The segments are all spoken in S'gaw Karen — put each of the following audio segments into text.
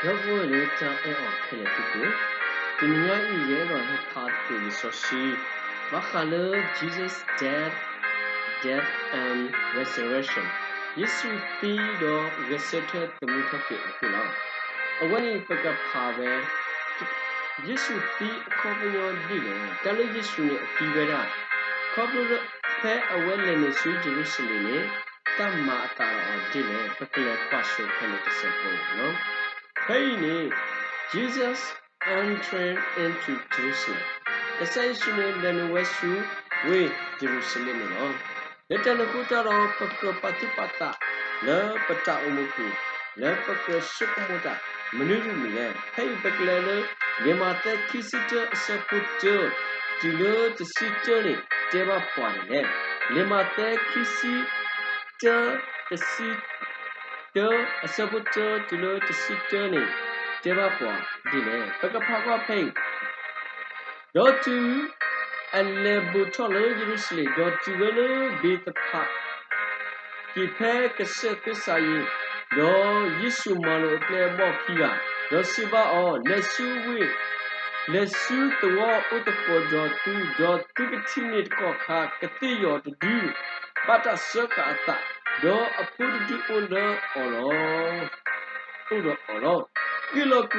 ဒီပုၢ်ဝဲၢ်လၢတၢ်အဲၣ်အီၤခဲလၢာ်သ့ၣ်ဧၢ, တနံၤညါအံၤ ယအဲၣ်ဒိးဟဲဖးသကိးလံာ်စီဆှံ ဘၣ်ဃးလၢ Jesus' death, death and resurrection, ယ့ၣ်ၡူးသံဒီးဂဲၤဆၢထၢၣ်သမူထီၣ်က့ၤအဂ့ၢ်လီၤ. အဝဲန့ၣ်ပကဖးဝဲ ယ့ၣ်ၡူးသံအခီပညီဒ်လဲၣ်, တၢ်လၢယ့ၣ်ၡူးန့ၣ်အသံဝဲဒၣ်, ခီဖျိလၢဖဲအဝဲလဲၤနုာ်ဆူယရူၤၡလ့ၣ်န့ၣ် တၢ်မၤအသးဒီးအီၤဒ်လဲၣ်, ပကလဲၤကွၢ်ဆိဖဲန့ၣ်တစဲးဖိလီၤ. ဖဲအံၤန့ၣ် Jesus entering into Jerusalem, ကစၢ်ယ့ၣ်ၡူးန့ၣ်လဲၤနုာ်ဝဲဆူဝ့ၢ်ယရူၤၡလ့ၣ်န့ၣ်လီၤ. လၢတၢ်န့ၣ်အဃိတၢ်ဒီး ပကြၢးပာ်သူၣ်ပာ်သးလၢပတၢ်အိၣ်မူပူၤ, လၢပကြၢးဆိကမိၣ်တၢ် မနုၤတမံၤလဲၣ်. ဖဲအံၤပကလဲၤလၢ လံာ်မးသဲခံဆံတၢအဆၢဖိတၢ တုၤလၢတဆံတၢန့ၣ် တဲဘၣ်ပှၤဒ်လဲၣ်. လံာ်မးသဲခံဆံတၢ တဆံ တၢ အဆၢဖိတၢတုၤလၢတဆံတၢန့ၣ် တဲဘၣ်ပှၤဒ်လဲၣ်. ပကဖးကွၢ်ဖဲအံၤ ဒီးတုၤအလဲၤဘူးထီၣ်လၢယရူၤၡလ့ၣ်, ဒီးတုၤဝဲလၢဘ့းသဖၤက့ၤဖဲကစၢၢ်သ့ၣ်စၤယံး, ဒီးယ့ၣ်ၡူးမၤလိာ်အပျဲၢ်အဘီၣ်ခံဂၤ, ဒီးစံးဘၣ်အီၤ, လဲၤဆူဝ့ၢ်, လဲၤဆူသဝီအိၣ်သကိးဒီးသု, ဒီးသုကထံၣ်န့ၢ်တကီၢ်ခါ ကသ့ၣ်ယီၤတဒု ဘၣ်တၢ်စၢဃာ်အသး, ဒီးအဖိတဒုအိၣ်လၢအီၤလီၤ. အိၣ်ဒီးအီၤလီၤ. ဃ့ၢ်လီၤကွံာ်အီၤ, ဒီး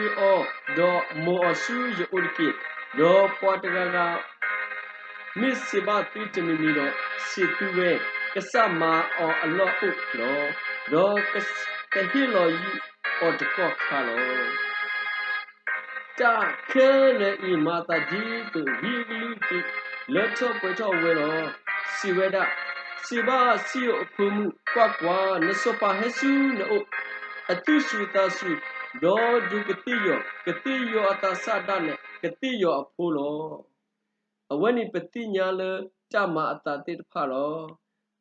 မိာ်အီၤဆူယအိၣ်တက့ၢ်. ဒီးပှၤတဂၤဂၤ မ့ၢ်စံးဘၣ်သုတမံၤမံၤဒီး, စံးသုဝဲ, ကစၢ်မၤအီၤအလီၢ်အိၣ်လီၤ. ဒီးကဟ့ၣ်လီၤယုာ်အီၤတကီၢ်ခါလီၤ. တၢ်ခဲလၢာ်အံၤမၤအသးဒ်သိး ဝံအကလုၢ်ကလၢထီၣ်ပှဲၤထီၣ်ဝဲလီၤ. စံးဝဲဒၣ်, စံးဘၣ်စံယိၣ်အဖိမုၣ်, ကွၢ်ကွၢ်, နစီၤပၤဟဲဆူနအိၣ်, အသူၣ်စူၤအသးစူၤ, ဒီးဒိးကသ့ၣ်ယီၤ, ကသ့ၣ်ယီၤအသးစၢ်ဒၣ်နဲ, ကသ့ၣ်ယီၤအဖိလီၤ. အဝဲန့ၣ်ပသ့ၣ်ညါလၢတၢ်မၤအသးသ့ၣ်တဖၣ်လီၤ.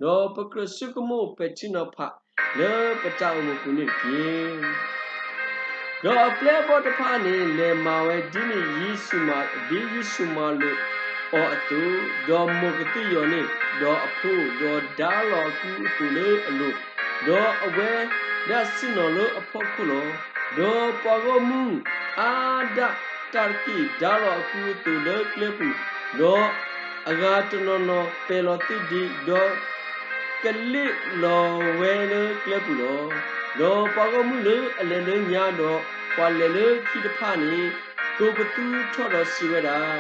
ဒီးပကြၢးဆိကမိၣ်ပဲာ်ထံနီၤဖးလၢပတၢ်အိၣ်မူပူၤန့ၣ်တက့ၢ်. ဒီးအပျဲၢ်အဘီၣ်တဖၣ်န့ၣ် လဲၤမၤဝဲဒ်န့ၣ်ယ့ၣ်ၡူးမၤ, ဒ်ယ့ၣ်ၡူးမၤလိာ်အီၤအသိး, ဒီးမိာ်ကသ့ၣ်ယီၤန့ၣ်ဒီးအဖိ, ဒီးဒါလီၤအကူအသိးလၢအလိၤ, ဒီးအဝဲဒၣ်ဆ့ၣ်နီၤလၢအဖီခိၣ်လီၤ. ဒီးပှၤဂီၢ်မုၢ်အါဒၣ်တၢ်တက့ၢ် ဒါလီၤအကူအသိးလၢကျဲပူၤ, ဒီးအဂၤတနီၤနီၤပဲာ်လီၤသ့ၣ်ဒ့, ဒီးကလ့ၣ်လီၤဝဲလၢကျဲပူၤလီၤ. ဒီးပှၤဂီၢ်မုၢ်လၢအလဲၤလၢညါဒီးပှၤလဲၤလၢခံတဖၣ်န့ၣ် သိးပသူထီၣ်ဒီးစံးဝဲဒၣ်,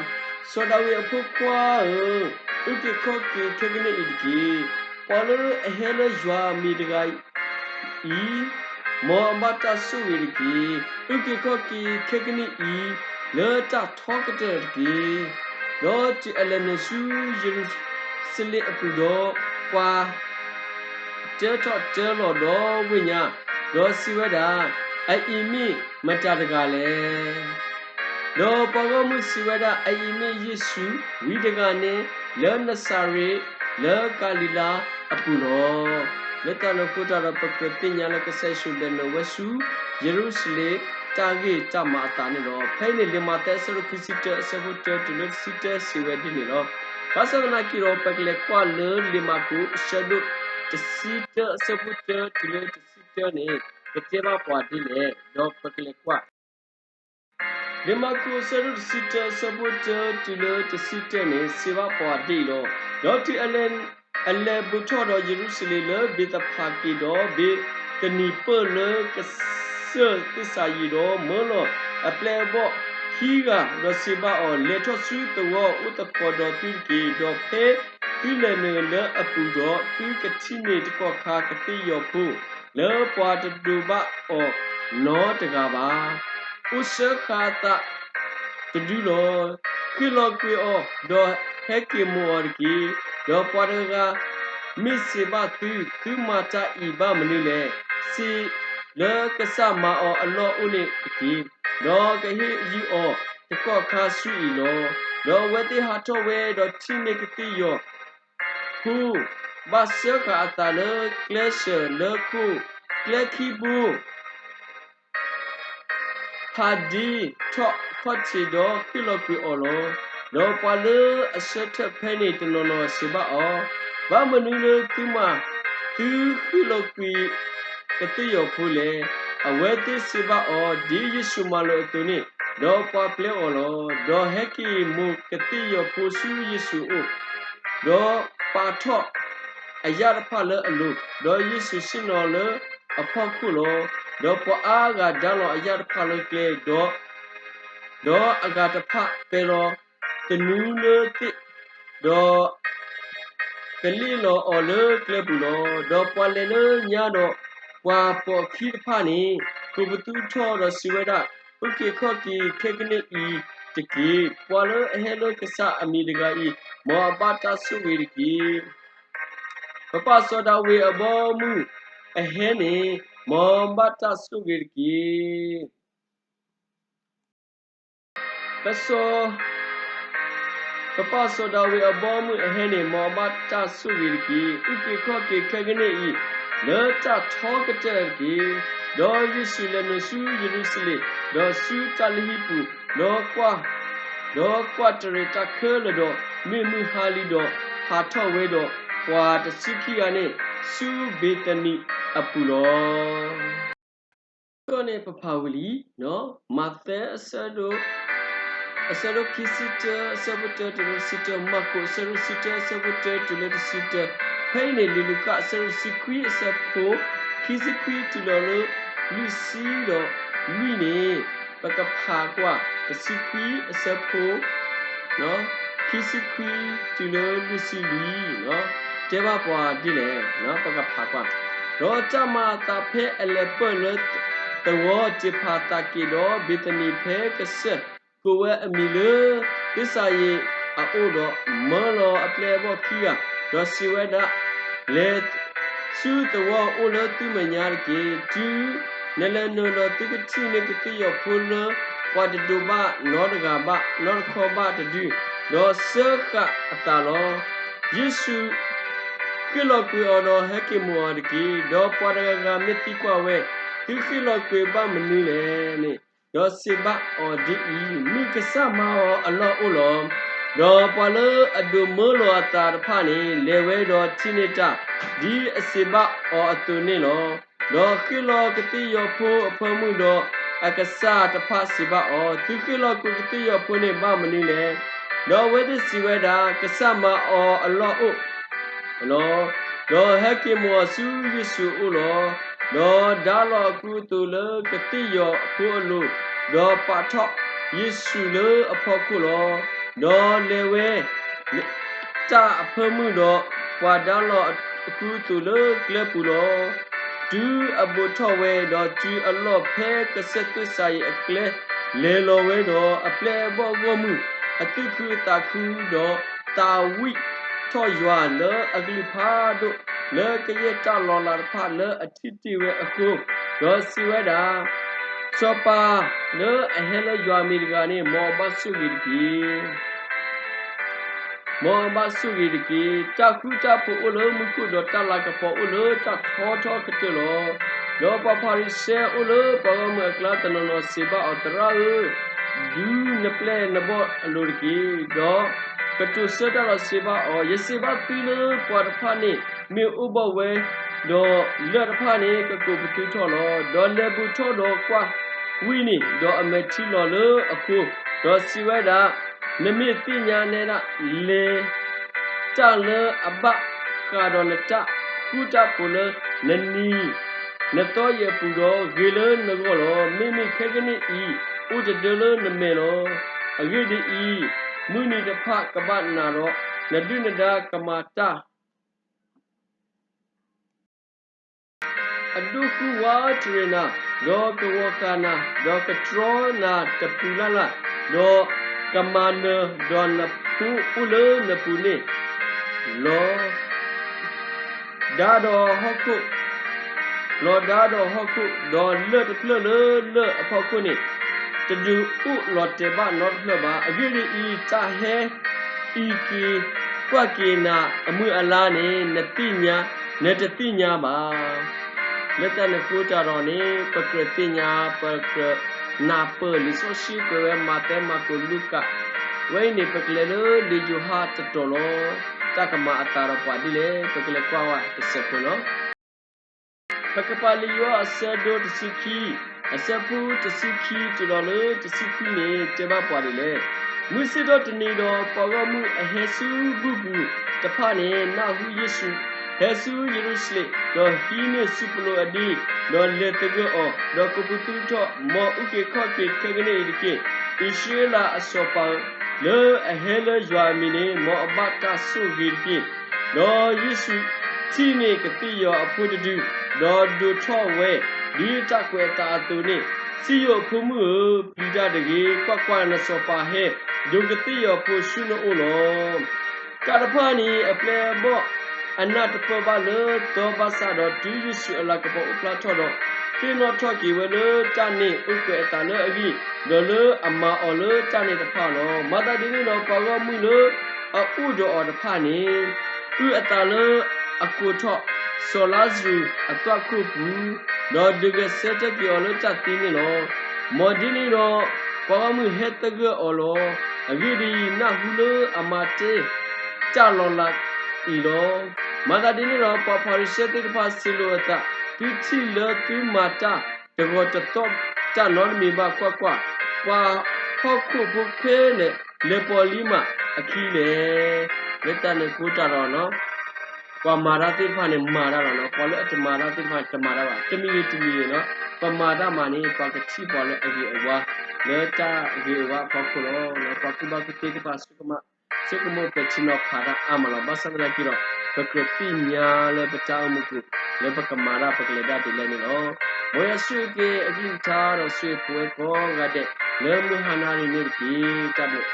စီၤဒၤဝံးအဖိခွါဧၢ, အုၣ်က့ၤခီၣ်က့ၤခဲကနံၣ်အံၤတက့ၢ်. ပှၤလၢအဟဲလၢယွၤအမံၤတဂၤအံၤ မ်အဘၣ်တၢ်ဆိၣ်ဂ့ၤတက့ၢ်. အုၣ်က့ၤခီၣ်က့ၤခဲကနံၣ်အံၤ လၢတၢ်ထီကတၢၢ်တက့ၢ်. ဒီးတုၤအလဲၤနုာ်ဆူယရူၤၡလ့ၣ်အပူၤဒီး ပှၤ တၢထီၣ်တၢလီၤဒီးဝ့ၢ်ညါ, ဒီးစံးဝဲဒၣ်, အအံၤမ့ၢ်မတၤတဂၤလဲၣ်. ဒီးပှၤဂီၢ်မုၢ်စံးဝဲဒၣ်, အအံၤမ့ၢ်ယ့ၣ်ၡူး ဝံတဂၤန့ၣ် လၢနစၤရ့း လၢကၤလံၤလါအပူၤလီၤ. လၢတၢ်န့ၣ်အဃိတၢ်ဒီး ပကြၢးသ့ၣ်ညါလၢကစၢ်ယ့ၣ်ၡူးလဲၤနုာ်ဝဲဆူ ယရူၤၡလ့ၣ် တၢ်ဂ့ၢ်တၢ်မၤအသးန့ၣ်လီၤ. ဖဲအံၤန့ၣ် လံာ်မးသဲအဆၢဒိၣ်ခံဆံတၢ အဆၢဖိတၢတုၤလၢတဆံတၢစံးဝဲဒ်န့ၣ်လီၤ. ဘၣ်ဆၣ်သနာ်က့ဒီး ပကလဲၤကွၢ်လၢလံာ်မၢ်ကူး အဆၢဒိၣ်တဆံတၢ အဆၢဖိတၢတုၤလၢတဆံတၢန့ၣ် ကတဲဘၣ်ပှၤဒ်လဲၣ်, ဒီးပကလဲၤကွၢ် လံာ်မၢ်ကူး အဆၢဒိၣ်တဆံတၢ အဆၢဖိတၢ တုၤလၢတဆံတၢန့ၣ် စံးဘၣ်ပှၤဒ်အံၤလီၤ. ဒီးတုၤအလဲၤဘူးထီၣ်ဒီးယရူၤၡလ့ၣ် လၢဘ့းသဖၤက့ၤဒီး ဘ့းသနံၤပၢၢ်လၢကစၢၢ်သ့ၣ်စၤယံးဒီး မၢလီၤအပျဲၢ်အဘီၣ်ခံဂၤ ဒီးစံးဘၣ်အီၤ, လဲၤထီၣ်ဆူသဝီအိၣ်သကိးဒီးသုတက့ၢ်. ဒီးဖဲသုလဲၤနုာ်လၢအပူၤဒီး သုကထံၣ်န့ၢ်တကီၢ်ခါကသ့ၣ်ယီၤဖိ လၢပှၤတဒိးဘၣ်အီၤနီတဂၤဘၣ်. အိၣ်စၢဃာ်အသးတဒုလီၤ. ဃ့ၢ်လီၤကွံာ်အီၤ, ဒီးဟဲက့ၤမိာ်အီၤတက့ၢ်. ဒီးပှၤတဂၤဂၤ မ့ၢ်စံးဘၣ်သု, သုမၤတၢ်အံၤဘၣ်မနုၤလဲၣ်. စံးလၢကစၢ်မၤအီၤအလီၢ်အိၣ်န့ၣ်တက့ၢ်. ဒီးကဟ့ၣ်ယုၢ်အီၤတကီၢ်ခါဆူအံၤလီၤ. ဒီးအဝဲသ့ၣ်ဟးထီၣ်ဝဲဒီးထံၣ်န့ၢ်ကသ့ၣ်ယီၤ ဖိ ဘၣ်စၢဃာ်အသးလၢကျဲစၢၤလၢခိၣ်ကျဲခံဘိ ဟးဒ့ထီၣ်ခီၣ်ထံးဒီးဃ့ၢ်လီၤကွံာ်အီၤလီၤ. ဒီးပှၤလၢအဆၢထၢၣ်ဖဲန့ၣ်တနီၤနီၤစံးဘၣ်အီၤ, ဘၣ်မနုၤလၢသုမၤသုဃ့ၢ်လီၤကွံာ်ကသ့ၣ်ယီၤဖိလဲၣ်. အဝဲသ့ၣ်စံးဘၣ်အီၤ, ဒ်ယ့ၣ်ၡူးမၤလိာ်အသိးန့ၣ်, ဒီးပှၤပျဲအီၤလီၤ. ဒီးဟဲက့ၤမိၢ်ကသ့ၣ်ယီၤဖိဆူယ့ၣ်ၡူးအအိၣ်, ဒီးပာ်ထီၣ်အယၣ်တဖၣ်လၢအလိၤ, ဒီးယ့ၣ်ၡူးဆ့ၣ်နီၤလၢအဖီခိၣ်လီၤ. ဒီးပှၤအါဂၤဒါလီၤအယၣ်တဖၣ်လၢကျဲ, ဒီး ဒီးအဂၤတဖၣ်ပဲလီၤသနူလၢသ့ၣ်, ဒီး ကလ့ၣ်လီၤအီၤလၢကျဲပူၤလီၤ. ဒီးပှၤလဲၤလၢညါဒီး ပှၤပိာ်အခံတဖၣ်န့ၣ် ကိးပသူထီၣ်ဒီးစံးဝဲဒၣ်, အုၣ်က့ၤခီၣ်က့ၤခဲကနံၣ်အံၤတက့ၢ်. ပှၤလၢအဟဲလၢကစၢ်အမံၤတဂၤအံၤ, မ်အဘၣ်တၢ်ဆိၣ်ဂ့ၤတက့ၢ်. ပပၢ်စီၤဒၤဝံးအဘီအမုၢ်အဟဲန့ၣ်, မ်ဘၣ်တၢ်ဆိၣ်ဂ့ၤတက့ၢ်. ပစီၤ, ပပၢ်စီၤဒၤဝံးအဘီအမုၢ်အဟဲန့ၣ်, မ်အဘၣ်တၢ်ဆိၣ်ဂ့ၤတက့ၢ်. အုၣ်က့ၤခီၣ်က့ၤခဲကနံၣ်အံၤ လၢတၢ်ထီကတၢၢ်တက့ၢ်. ဒီးယ့ၣ်ၡူးလဲၤနုာ်ဆူယရူၤၡလ့ၣ်, ဒီးဆူတၢ်လုၢ်ဟံၣ်ပူၤ, ဒီးကွၢ်, ဒီးကွၢ်တရံးတၢ်ခဲလၢာ်ဒီး, မ့ၢ်မုၢ်ဟါလံဒီး, ဟးထီၣ်ဝဲဒီး, ပှၤတဆံခံဂၤန့ၣ် ဆူဘ့ၤသနံအပူၤလီၤ. တခီန့ၣ်ပဖးဝံၤလံ, မးသဲ အဆၢဒိၣ်ခံဆံတၢ အဆၢဖိတၢတုၤလၢတဆံတၢ, မၢ်ကူး အဆၢဒိၣ်တဆံတၢ အဆၢဖိတၢတုၤလၢတဆံတၢ, ဖဲအံၤန့ၣ် လံာ်လူၤကၣ် အဆၢဒိၣ်တဆံခွံ အဆၢဖိခံဆံခွံတုၤလီၤလၢ လွံၢ်ဆံဒီးလွံၢ်န့ၣ်, ပကဖးကွၢ် တဆံခွံ အဆၢဖိ ခံဆံခွံတုၤလၢလွံၢ်ဆံလွံၢ်, တဲဘၣ်ပှၤဒ်လဲၣ်, ပကဖးကွၢ်, ဒီးတၢ်မၤအသးဖဲအလဲၤပၢၢ်လၢသဝီတ့ၢ်ဖးသးက့ၤဒီး ဘ့ၤသနံဖဲကစၢၢ်ကိးဝဲအမံၤလၢသ့ၣ်စၤယံးအအိၣ်ဒီး, မၢလီၤအပျဲၢ်အဘီၣ်ခံဂၤ, ဒီးစံးဝဲဒၣ်, လဲၤဆူသဝီအအိၣ်လၢသုမဲာ်ညါတက့ၢ်. တုၤနလဲၤနုာ်ဒီး သုကထံၣ်န့ၢ်ကသ့ၣ်ယီၤဖိလၢပှၤတဒိးဘၣ်နီတဂၤဘၣ်, နီတခီဘၣ်တဒု, ဒီးစၢဃာ်အသးလီၤ. ယ့ၣ်ၡူးဃ့ၣ်လီၤကွံာ်အီၤဒီးဟဲက့ၤမိၢ်အီၤတက့ၢ်. ဒီးပှၤတဂၤဂၤမ့ၢ်သံကွၢ်ဝဲ, သုဃ့ၣ်လီၤကွံာ်ဘၣ်မနုၤလဲၣ်န့ၣ်, ဒီးစံးဘၣ်အီၤဒ်အံၤ, မုၢ်ကစၢ်မၤအီၤအလီၢ်အိၣ်လီၤ. ဒီးပှၤလၢအဒိးမၢလီၤအသးတဖၣ်န့ၣ် လဲၤဝဲဒီးထံၣ်န့ၢ်တၢ် ဒ်အစံးဘၣ်အီၤအသိးန့ၣ်လီၤ. ဒီးဃ့ၣ်လီၤကသ့ၣ်ယီၤဖိအဖၢမုၢ်ဒီး, အကစၢ်တဖၣ်စံးဘၣ်အီၤ, သုဃ့ၣ်လီၤကွံာ်ကသ့ၣ်ယီၤဖိန့ၣ်ဘၣ်မနုၤလဲၣ်. ဒီးအဝဲသ့ၣ်စံးဝဲဒၣ်, ကစၢ်မၤအီၤအလီၢ်အိၣ် လီၤ. ဒီးဟဲက့ၤမိၢ်အီၤဆူယ့ၣ်ၡူးအအိၣ်လီၤ. ဒီးဒါလီၤအကူအသိးလၢကသ့ၣ်ယီၤဖိအလိၤ, ဒီးပာ်ထီၣ်ယ့ၣ်ၡူးလၢအဖီခိၣ်လီၤ. ဒီးလဲၤဝဲ တၢ်အဖၢမုၢ်ဒီး, ပှၤဒါလီၤအကူအသိးလၢကျဲပူၤလီၤ. တုၤအဘိးထီၣ်ဝဲ, ဒီးတုၤအလီၢ်ဖဲကစၢၢ်သ့ၣ်စၤယံးအကျဲ, လဲၤလီၤဝဲဒီးအပျဲၢ်အဘီၣ်ဂီၢ်မုၢ်, အသူၣ်ခုအသးခု, ဒီးသးဝံၣ်ထီၣ်ယွၤလၢအကလုၢ်ဖးဒိၣ်, လၢကယဲၢ်တၢ်လီၤလးတဖၣ်လၢအထံၣ်တ့ၢ်ဝဲအဃိ, ဒီးစံးဝဲဒၣ်, စီၤပၤလၢအဟဲလၢယွၤအမံၤတဂၤန့ၣ်, မ်အဘၣ်ဆိၣ်ဂ့ၤတက့ၢ်. မ်အဘၣ်ဆိၣ်ဂ့ၤတက့ၢ်. တၢ်ဃူတၢ်ဖိးအိၣ်လၢမူခိၣ်, ဒီးတၢ်လၤကပီၤအိၣ်လၢတၢ်ထီထီကတၢၢ်လီၤ. ဒီးပှၤဖၤရံၤၡဲအိၣ်လၢပှၤဂီၢ်မုၢ်အကျါတနီၤနီၤစံးဘၣ်အီၤ, သရၣ်ဧၢ, ဒုးနပျဲၢ်နဘီၣ်အလိၤတက့ၢ်. ဒီးကတိၤဆၢတၢ်ဒီးစံးဘၣ်အီၤ, ယစံးဘၣ်သုလၢပှၤတဖၣ်န့ၣ် မ့ၢ်အိၣ်ဘၣ်ဝဲ, ဒီးလၢၢ်တဖၣ်န့ၣ် ကကိးပသူထီၣ်လီၤ. ဒီးလဲၤဘူးထီၣ်ဒီးကွၢ်ဝံၤန့ၣ်, ဒီးအမဲာ်ထံလီၤလၢအဃိ, ဒီးစံးဝဲဒၣ်, နမ့ၢ်သ့ၣ်ညါနဲဒၣ်လဲၣ် တၢ်လၢအဘၣ်ဃးဒီးနတၢ်ဃူတၢ်ဖိးလၢနနံၤနသီယံၤအပူၤဒီး, ဂ့ၤလၢနဂီၢ်လီၤ. မ့မ့ၢ်ခဲကနံၣ်အံၤ အိၣ်တဒၢလၢနမဲာ်လီၤ. အဂ့ၢ်ဒ်အံၤ, မုၢ်နံၤတဖၣ်ကဘၣ်နးဒီး, နဒုၣ်နဒါကမၤတၢ် အဒိၣ်ဃုဝးတရံးနၤ, ဒီးကဂီၤဃာ်နၤ, ဒီးကတြီနၤတပူၤလၢ်လၢ်, ဒီးကမၤနၢၤဒီးနဖိအိၣ်လၢနပူၤန့ၣ်လီၤ. ဒါဒီးဟီၣ်ခိၣ်, လီၤဒါဒီးဟီၣ်ခိၣ်, ဒီးလၢၢ်တဖျၢၣ်လၢလၢၢ်အဖီခိၣ်န့ၣ်, တဒုးအိၣ်လီၤတဲာ်ဘၣ်နီတဖျၢၣ်ဘၣ်. အဂ့ၢ်ဒ်အံၤ, တၢ်ဟဲအံးက့ၤကွၢ်က့ၤနၤအမုၢ်အလါန့ၣ်, နတသ့ၣ်ညါ, နတသ့ၣ်ညါဘၣ်. လၢတၢ်န့ၣ်အဃိတၢ်ဒီးန့ၣ်, ပကြၢးသ့ၣ်ညါ, ပကြၢးနၢ်ပၢၢ်လံာ်စီဆှံကွဲးဝဲ မးသဲ, မၢ်ကူး, လူၤကၣ်, ဝဲအံၤန့ၣ် ပကလဲၤလၢလံာ်ယိၤဟၣ်တတီၤလီၤ. တၢ်ကမၤအသးဒီးပှၤဒ်လဲၣ်, ပကလဲၤကွၢ်ဝဲတစဲးဖိလီၤ. ပကပာ်လံာ်ယိၤဟၣ်အဆၢဒိၣ်တဆံခံ, အဆၢဖိတဆံခံတုၤလီၤလၢတဆံခွံန့ၣ် တဲဘၣ်ပှၤဒ်လဲၣ်. မုၢ်ဆ့ၣ်ထီၣ်တနံၤဒီး ပှၤဂီၢ်မုၢ်အဟဲဆူဘူၣ်ပူၤတဖၣ်န့ၣ် နၢ်ဟူယ့ၣ်ၡူးဟဲဆူယရူၤၡလ့ၣ်, ဒီးဟံးန့ၢ်စုပလိာ်အဒ့, ဒီးလဲၤသဂၢၢ်အီၤ, ဒီးကိးပသူထီၣ်, မ်အုၣ်က့ၤခီၣ်က့ၤခဲကနံၣ်အံၤတက့ၢ်. အံၣ်စရ့လးအစီၤပၤဧၢ, လၢအဟဲလၢယွၤအမံၤန့ၣ် မ်အဘၣ်တၢ်ဆိၣ်ဂ့ၤတက့ၢ်. ဒီးယ့ၣ်ၡူးထံၣ်န့ၢ်ကသ့ၣ်ယီၤအဖိတဒု, ဒီးဒိးထီၣ်ဝဲ, ဒ်တၢ်ကွဲးအသးအသိးန့ၣ်, စံယိၣ်အဖိမုၣ်ဧၢ, ပျံၤတၢ်တဂ့ၤ, ကွၢ်ကွၢ်, နစီၤပၤဟဲဒိးကသ့ၣ်ယီၤဖိဆူနအိၣ်လီၤ. တၢ်တဖၣ်န့ၣ် အပျဲၢ်အဘီၣ်အနၢ်တပၢၢ်ဘၣ်လၢသီဘၣ်ဆၣ်ဒီး တုၤယ့ၣ်ၡူးအလၤကပီၤအိၣ်ဖျါထီၣ်ဒီး, သ့ၣ်နီၣ်ထီၣ်က့ၤဝဲလၢတၢ်န့ၣ်အိၣ်ကွဲးအသးလၢအဂ့ၢ်, ဒီးလၢအမၤအီၤလၢတၢ်န့ၣ်တဖၣ်လီၤ. မၤသးဒ်န့ၣ်ဒီး ပှၤဂီၢ်မုၢ်လၢအအိၣ်ဒီးအီၤတဖၣ်န့ၣ် အုၣ်အသးလၢအကိးထီၣ် စီၤလါစရူးအသွၣ်ခိၣ်ပူၤ, ဒီးဒုးဂဲၤဆၢထၢၣ်က့ၤအီၤလၢတၢ်သံန့ၣ်လီၤ. မ်ဒ်န့ၣ်ဒီး ပှၤဂီၢ်မုၢ်ဟဲသဂၢၢ်အီၤလီၤ. အဂ့ၢ်ဒ်အံၤ, နၢ်ဟူလၢအမၤတ့ၢ် တၢ်လီၤလးအံၤလီၤ. မၤသးဒ်န့ၣ်ဒီး ပှၤဖၤရံၤၡဲသ့ၣ်တဖၣ်စံးလိာ်အသး, သုထံၣ်လၢသုမၤတၢ်တဂီၤတသီၣ်တၢ်နီတမံၤဘၣ်. ကွၢ်ကွၢ်, ပှၤဟီၣ်ခိၣ်ဖိခဲလၢာ် လဲၤပိာ်လံမးအခံလဲၣ်. လၢတၢ်န့ၣ်အဃိတၢ်ဒီး ပှၤမၤတၢ်သ့ၣ်တဖၣ်န့ၣ် မၤတၢ်လီၤနီၤ, ပှၤလၢအတမၤတၢ်သ့ၣ်တဖၣ်န့ၣ် တမၤတၢ်ဘၣ်. တမံၤဂ့ၤတမံၤဂ့ၤနီၤ, ပမၤတၢ်မၤန့ၣ် ပှၤကထံၣ်ပှၤလၢအဂ့ၤအဝါ လၢတၢ်ဂ့ၤအဝါအဖီခိၣ်လီၤ. ပှၤကူၣ်ဘၣ်ကူၣ်သ့သ့ၣ်တဖၣ် ဆိကမိၣ်ပဲာ်ထံနီၤဖးတၢ်အါမးလီၤ. ဘၣ်ဆၣ်သနာ်က့ဒီး ပကြၢးသ့ၣ်ညါလၢပတၢ်အိၣ်မူပူၤ လၢပကမၤတၢ်ပကလဲၤတၢ်ဒ်လဲၣ်န့ၣ်လီၤ. မ်ယွၤဆိၣ်ဂ့ၤက့ၤအကလုၢ်ကထါဒီးဆိၣ်ဂ့ၤပဝဲကိးဂၤဒဲး လၢမုၢ်ဟါနၤအံၤန့ၣ်တက့ၢ်. တၢ်ဘျုး